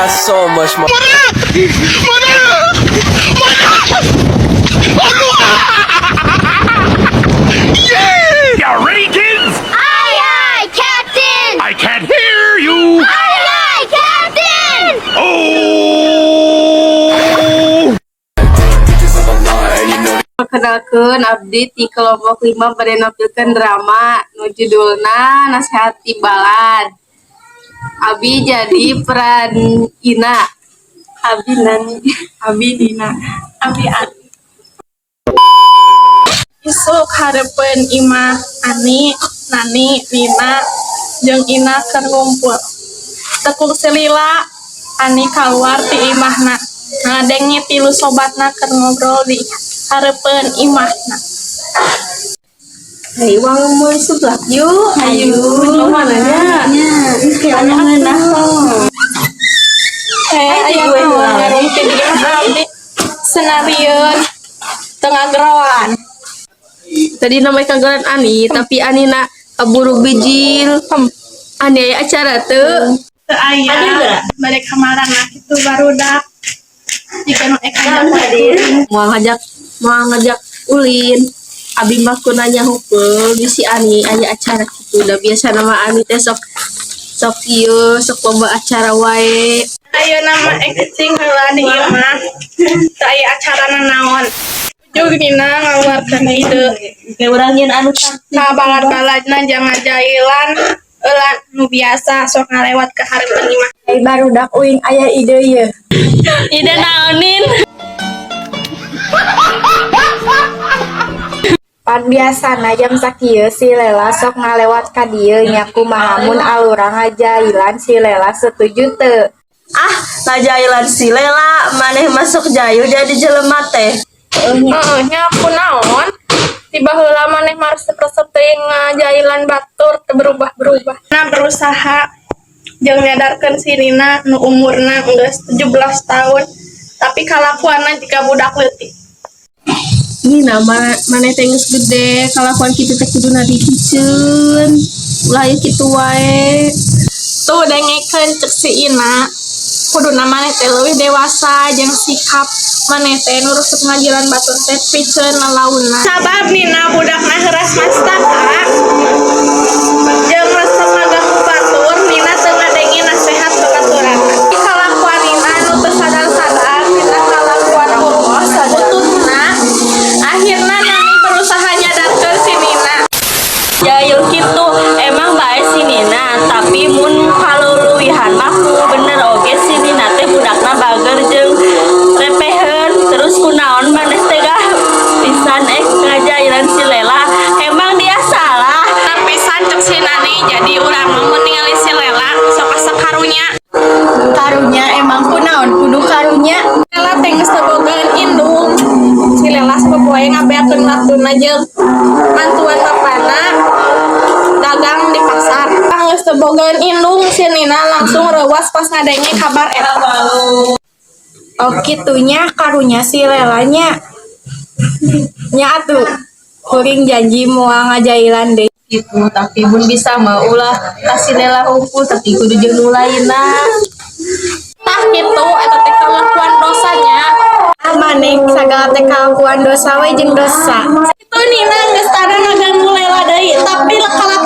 Got so much more. You ready, kids? Aye, aye, Captain! I can't hear you. Aye, aye, Captain! Oh! Perkenalkeun, abdi ti kelompok 5 bade nampilkeun drama nu judulna Nasehat ti Balad. Abi jadi peran Ina. Abi Nani, Abi Nina, Abi Ani. Isuk hareupeun imah Ani, Nani, Nina, jeung Ina keur ngumpul. Tekung selila Ani kaluar ti imahna. Ngadenge tilu sobatna keur ngobrol di hareupeun imahna. Hayu urang meuli seblak yuk. Hayu. Mana nya? Anu ngeunah. Eh, aya naon ngarumpi di imah abdi? Senarieun teu ngageroan. Tadi namanya kageroan Ani, tapi Ani na kaburu bijil. Ani aya acara teu? Teu aya, bade kamarana kitu barudak. Jika nu ek ngajak Mau ngajak ulin. Abi mah ku nanya hukul bisi Ani aya acara kitu, da biasa nama Ani teh sok sok ieu, sok lomba acara wae. Ayeuna mah ek cicing heula di imah. Teu aya acara naon. Ujug Nina ngaluarkeun ide. Kayak urang nyeun anu taktik. Ka balad-baladna jangan jailan heula nu biasa sok ngalewat ke hareupeun imah. Ai barudak, uing aya ide ye. Ide naonin? Pan biasana jam sakieu si Lela sok ngalewat ka dieu nya, kumaha mun alurang ngajailan si Lela, setuju teu? Ah, ngajailan si Lela, maneh masuk jahil jadi jelema teh. Heeh nya, kunaon? Tiba heula maneh mah resep-resep teuing ngajailan batur, teu berubah-berubah. Nah, berusaha jeung nyadarkeun si Nina nu umurna geus 17 tahun tapi kalakuanna jiga budak leutik. Nina, mana maneh teh geus gede, kalakuan kitu teh kuduna dipiceun. Ulah ieu kitu wae. Tuh, dengekeun cek si Ina, kuduna maneh teh leuwih dewasa jeung sikap maneh teh nu resep ngajailan batur teh piceun lalauna. Sabab Nina budakna heuras mastaka jeung resep ngaganggu batur, Nina teu ngadenge nasehat babaturanna. Kalakuan Nina nu teu sadar-sadar tina kalakuan boros bututna, akhirna Nani berusaha nyadarkeun si Nina. Jahil kitu emang bae si Nina, tapi mun kaluluwihan mah bener oge si Nina teh budakna bager jeung repeheun. Terus kunaon maneh teh pisan eh ngajailan si Lela? Emang dia salah? Tapi cek si Nani, jadi urang mah mun ningali si Lela sok asa karunya. Karunya emang kunaon kudu karunya? Lela teh geus teu bogaan indung. Si Lela sapopoe ngabeakeun waktuna jeung mantuan bapana dagang di pasar. Geus teu bogaan indung, si Nina langsung reuwas pas ngadenge kabar eta. Oh, kitunya, karunya si Lelanya nya atuh. Kuring janji moal ngajailan deui. Gitu, tapi mun bisa mah ulah kasih Lela hungkul, tapi kudu jeung nu lainna. Tah kitu, eta teh kalakuan dosanya. Ah, maneh sagala teh kalakuan dosa we jeung dosa. Itu Nina geus tara ngaganggu Lela deui, tapi kalakuan